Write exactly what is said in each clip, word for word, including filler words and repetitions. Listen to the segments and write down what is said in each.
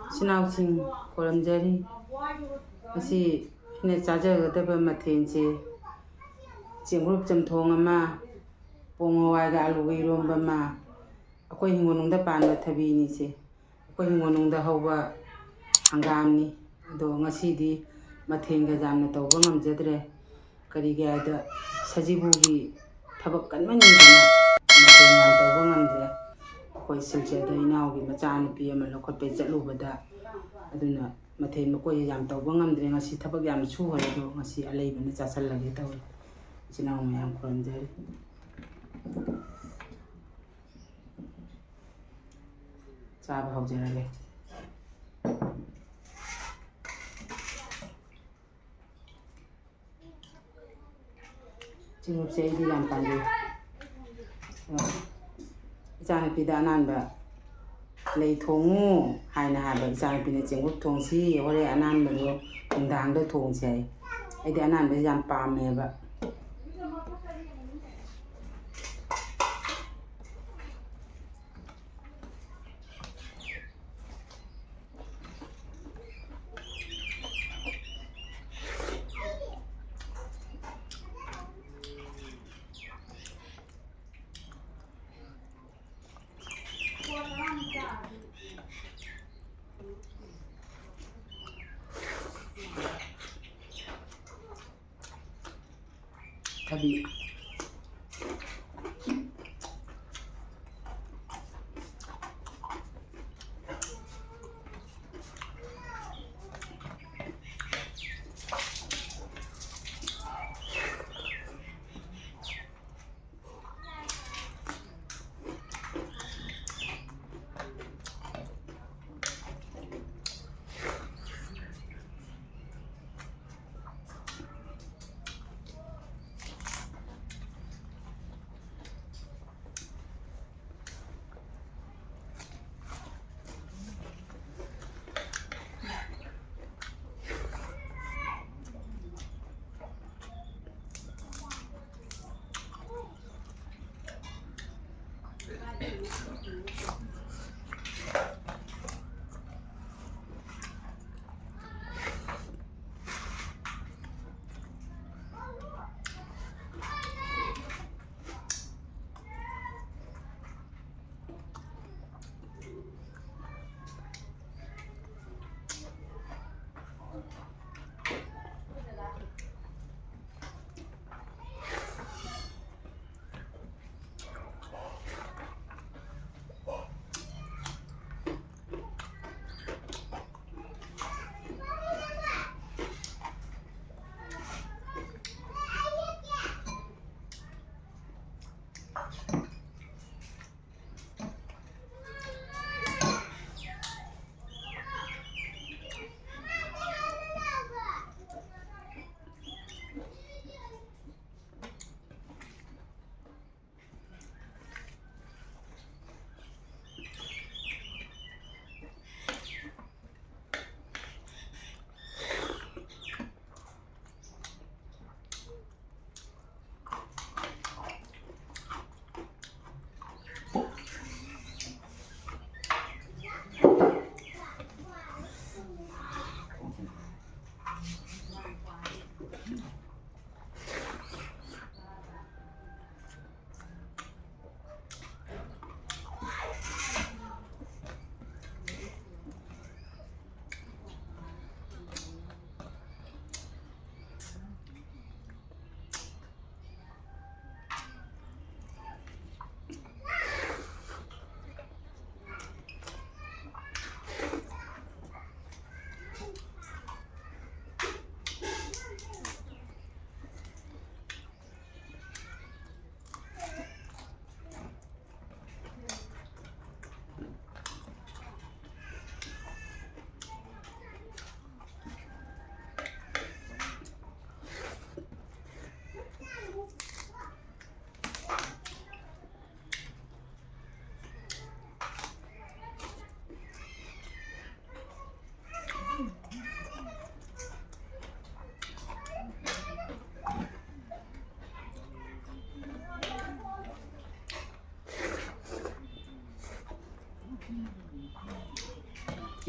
ꯏꯆꯤꯟ ꯏꯅꯥꯎꯁꯤꯡ, ꯈꯣꯏꯔꯝꯖꯔꯤ꯫ ꯉꯁꯤ ꯑꯩꯅ ꯆꯥꯖꯒꯗꯕ ꯃꯊꯦꯜꯁꯦ ꯆꯦꯡꯒ꯭ꯔꯨꯞ ꯆꯝꯊꯣꯡ ꯑꯃ, ꯄꯣꯡ ꯍꯋꯥꯏꯒ ꯑꯂꯨꯒ ꯏꯔꯣꯝꯕ ꯑꯃ, ꯑꯩꯈꯣꯏ ꯍꯤꯡꯒꯣꯜꯅꯨꯡꯗ ꯄꯥꯟꯕ ꯊꯕꯤꯅꯤꯁꯦ꯫ ꯑꯩꯈꯣꯏ ꯍꯤꯡꯒꯣꯜꯅꯨꯡꯗ ꯍꯧꯕ ꯍꯪꯒꯥꯝꯅꯤ꯫ ꯑꯗꯣ ꯉꯁꯤꯗꯤ ꯃꯊꯦꯜꯒ ꯌꯥꯝꯅ ꯇꯧꯕ ꯉꯝꯖꯗ꯭ꯔꯦ꯫ ꯀꯔꯤꯒꯤ ꯍꯥꯏꯗ, ꯁꯖꯤꯕꯨꯒꯤ ꯊꯕꯛ ꯀꯟꯃꯟꯗꯅ ꯃꯊꯦꯜ ꯌꯥꯝ ꯇꯧꯕ ꯉꯝꯗ꯭ꯔꯦ꯫ ꯑꯩꯈꯣꯏ ꯁꯤꯜꯆꯔꯗ ꯏꯅꯥꯎꯒꯤ ꯃꯆꯥꯅꯨꯄꯤ ꯑꯃ ꯂꯧꯈꯠꯄꯩ ꯆꯠꯂꯨꯕꯗ, ꯑꯗꯨꯅ ꯃꯊꯦꯜ ꯃꯀꯣꯏ ꯌꯥꯝ ꯇꯧꯕ ꯉꯝꯗ꯭ꯔꯦ꯫ ꯉꯁꯤ ꯊꯕꯛ ꯌꯥꯝ ꯁꯨꯈ꯭ꯔꯦ, ꯑꯗꯣ ꯉꯁꯤ ꯑꯂꯩꯕꯅ ꯆꯥꯁꯜꯂꯒꯦ ꯇꯧꯔꯦ꯫ ꯏꯆꯤꯟ ꯏꯅꯥꯎ ꯃꯌꯥꯝ ꯈꯨꯔꯨꯝꯖꯔꯤ꯫ ꯆꯥꯕ ꯍꯧꯖꯔꯒꯦ꯫ ꯆꯦꯡꯒꯨꯞꯁꯦ ꯑꯩꯗꯤ ꯌꯥꯝ ꯄꯥꯝꯖꯩ꯫ ꯑꯗꯣ ꯏꯆꯥꯅꯨꯄꯤꯗ ꯑꯅꯥꯟꯕ ꯂꯩ ꯊꯣꯡꯉꯨ ꯍꯥꯏꯅ ꯍꯥꯏꯕ꯫ ꯏꯆꯥꯅꯨꯄꯤꯅ ꯆꯦꯡꯒꯨꯞ ꯊꯣꯡꯁꯤ, ꯍꯣꯔꯦꯟ ꯑꯅꯥꯟꯕꯗꯣ ꯅꯨꯡꯗꯥꯡꯗ ꯊꯣꯡꯁꯤ ꯍꯥꯏ꯫ ꯑꯩꯗꯤ ꯑꯅꯥꯟꯕꯁꯦ ꯌꯥꯝ ꯄꯥꯝꯃꯦꯕ꯫ ꯊꯕꯤ꯫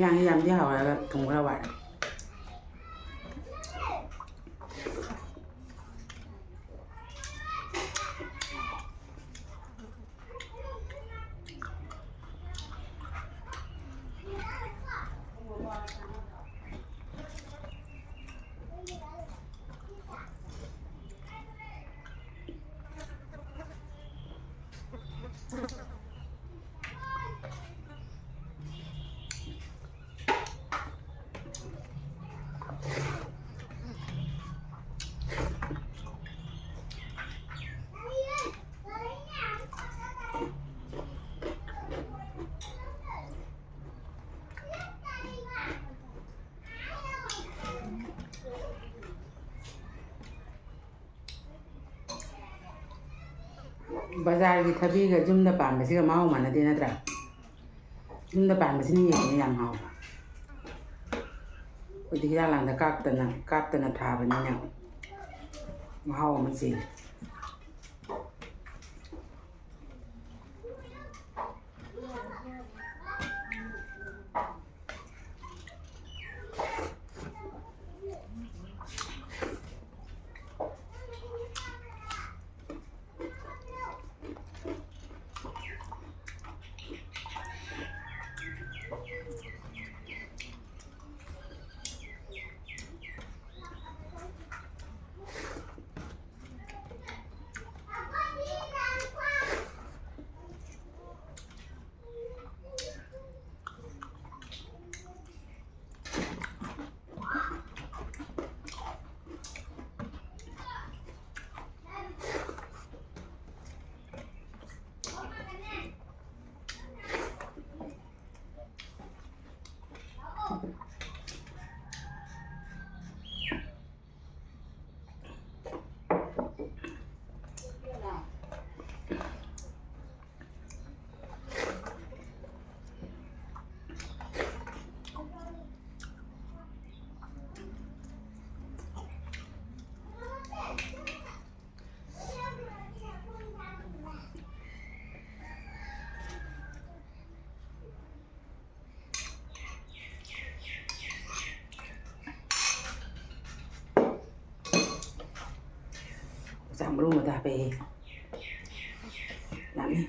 ꯌꯥꯝꯗꯤ ꯌꯥꯝꯗꯤ ꯍꯥꯎꯔꯒ ꯊꯨꯝ ꯈꯔ ꯋꯥꯠꯂꯦ꯫ ꯕꯖꯥꯔꯒꯤ ꯊꯕꯤꯒ ꯌꯨꯝꯗ ꯄꯥꯟꯕꯁꯤꯒ ꯃꯍꯥꯎ ꯃꯥꯟꯅꯗꯦ ꯅꯠꯇ꯭ꯔꯥ? ꯌꯨꯝꯗ ꯄꯥꯟꯕꯁꯤꯅ ꯍꯦꯜꯂꯦ ꯌꯥꯝ ꯍꯥꯎꯕ꯫ ꯑꯩꯈꯣꯏꯗꯤ ꯍꯤꯗꯥꯛ ꯂꯥꯡꯊꯛ ꯀꯥꯞꯇꯅ ꯀꯥꯞꯇꯅ ꯊꯥꯕꯅꯤꯅ ꯃꯍꯥꯎ ꯑꯃ ꯆꯦꯜꯂꯦ꯫ ꯃꯔꯨ ꯑꯃꯗ ꯍꯥꯞꯄꯛꯑꯦ꯫ ꯌꯥꯝꯃꯤ꯫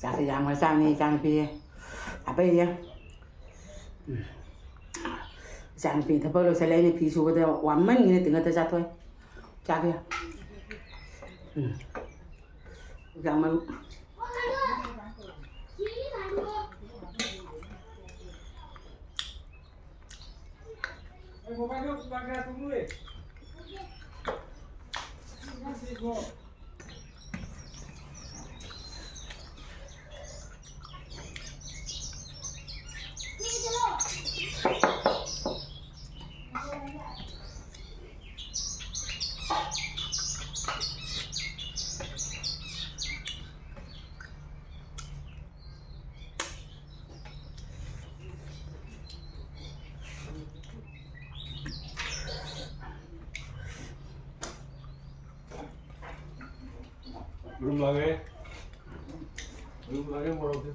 ꯆꯥꯛꯁꯦ ꯌꯥꯝꯈ꯭ꯔ ꯆꯥꯛꯅꯤ ꯏꯆꯥꯅꯨꯄꯤ꯫ ꯍꯥꯄꯛꯏꯁꯦ꯫ ꯎꯝ꯫ ꯏꯆꯥꯅꯨꯄꯤ ꯊꯕꯛ ꯂꯣꯏꯁꯜꯂꯦ꯫ ꯑꯩꯅ ꯐꯤ ꯁꯨꯕꯗ ꯋꯥꯃꯟꯒꯤꯅ ꯇꯤꯡꯈꯠꯇ ꯆꯥꯊꯣꯛꯑꯦ꯫ ꯆꯥꯒꯦ꯫ ꯎꯝ꯫ ꯌꯥꯝꯃꯟ-, ꯌꯦꯔꯨꯝ ꯂꯥꯡꯉꯦ꯫ ꯌꯦꯔꯨꯝ ꯂꯥꯡꯉꯦ, ꯃꯣꯔꯣꯛꯁꯦ꯫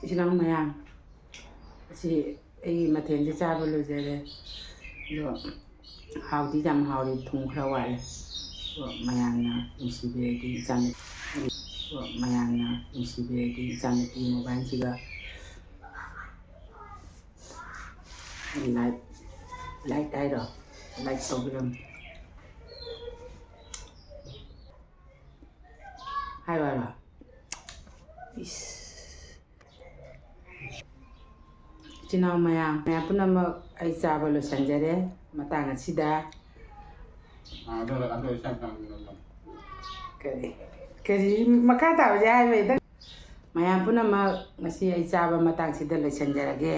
ꯏꯆꯤꯜ ꯏꯅꯥꯎ ꯃꯌꯥꯝ, ꯑꯁꯤ ꯑꯩꯒꯤ ꯃꯊꯦꯜꯁꯦ ꯆꯥꯕ ꯂꯣꯏꯖꯔꯦ꯫ ꯑꯗꯣ ꯍꯥꯎꯗꯤ ꯌꯥꯝ ꯍꯥꯎꯔꯤ, ꯊꯨꯝ ꯈꯔ ꯋꯥꯠꯂꯦ꯫ ꯑꯗꯣ ꯃꯌꯥꯝꯅ ꯅꯨꯡꯁꯤꯕꯤꯔꯗꯤ ꯏꯆꯥꯅꯨꯄꯤ, ꯑꯗꯣ ꯃꯌꯥꯝꯅ ꯅꯨꯡꯁꯤꯕꯤꯔꯗꯤ ꯏꯆꯥꯅꯨꯄꯤ ꯃꯣꯕꯥꯏꯜꯁꯤꯒ ꯂꯥꯏꯛ, ꯂꯥꯏꯛ ꯍꯥꯏꯔꯣ? ꯂꯥꯏꯛ ꯇꯧꯕꯤꯔꯝꯃꯨ꯫ ꯍꯥꯏꯔꯣ, ꯍꯥꯏꯔꯣ꯫ ꯏꯁ꯫ ꯏꯆꯤꯟ ꯏꯅꯥꯎ ꯃꯌꯥꯝ, ꯃꯌꯥꯝ ꯄꯨꯝꯅꯃꯛ ꯑꯩ ꯆꯥꯕ ꯂꯣꯏꯁꯤꯟꯖꯔꯦ ꯃꯇꯥꯡ ꯑꯁꯤꯗ꯫ ꯑꯥ, ꯑꯗꯨ, ꯑꯗꯨ ꯏꯁꯥ ꯇꯥꯡ-, ꯀꯔꯤ? ꯀꯔꯤ? ꯃꯈꯥ ꯇꯥꯕꯗꯤ ꯍꯥꯏꯔꯣꯏꯗ꯫ ꯃꯌꯥꯝ ꯄꯨꯝꯅꯃꯛ ꯉꯁꯤ ꯑꯩ ꯆꯥꯕ ꯃꯇꯥꯡꯁꯤꯗ ꯂꯣꯏꯁꯤꯟꯖꯔꯒꯦ꯫